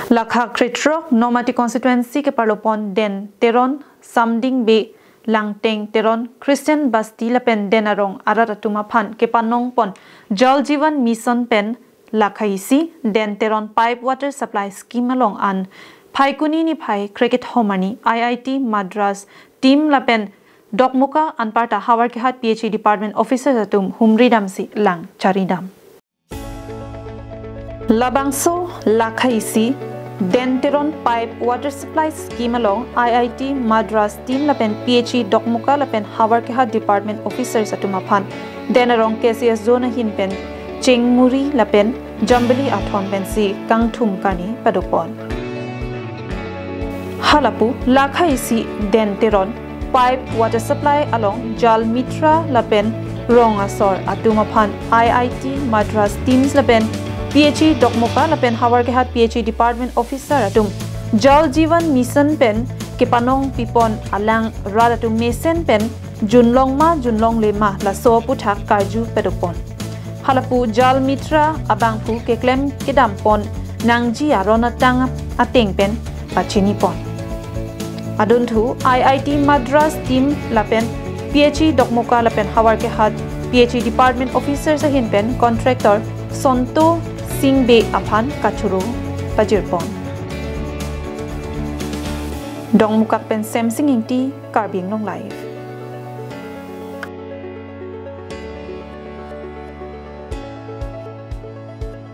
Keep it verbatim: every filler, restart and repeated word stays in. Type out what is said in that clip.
Lakha krethrok Nomati constituency keparlopon Den Teron, Samding Bey, Langteng Teron, Christian Basti lapen Den Arong arat atum aphan kepanongpon Jal Jeevan Mission pen lakha isi Den Teron Pipe Water Supply Scheme along an Phaikuni niphai krekethom arni I I T Madras team lapen Dokmoka anparta Howraghat P H E department officers atum humri damsi lang charidam. Labangso lakha isi Den Teron Pipe Water Supply Scheme along I I T Madras team lapen P H E Dokmoka lapen Howraghat department officers atum aphan Den Arong K C S zone ahin pen chengmuri lapen jambili athon pensi kangthum kani padopon. Halapu lakha isi Den Teron Pipe Water Supply along Jal Mitra lapen rong asor atum aphan I I T Madras teams lapen P H E Dokmoka lapen Howraghat P H E department officer atum Jal Jeevan Mission pen kepanongpipon alang rat atum mesen pen junlong ma junlongle ma laso aputhak karju padopon. Halapu Jal Mitra abangphu keklem kedampon nangji aron atang ateng pen pachinipon. Adunthu I I T Madras team lapen P H E Dokmoka lapen Howraghat P H E department officers ahin pen contractor Sonto Singh Bey aphan kachoro pajirpon. Dokmoka pen Semsing Ingti, Karbi Anglong Live.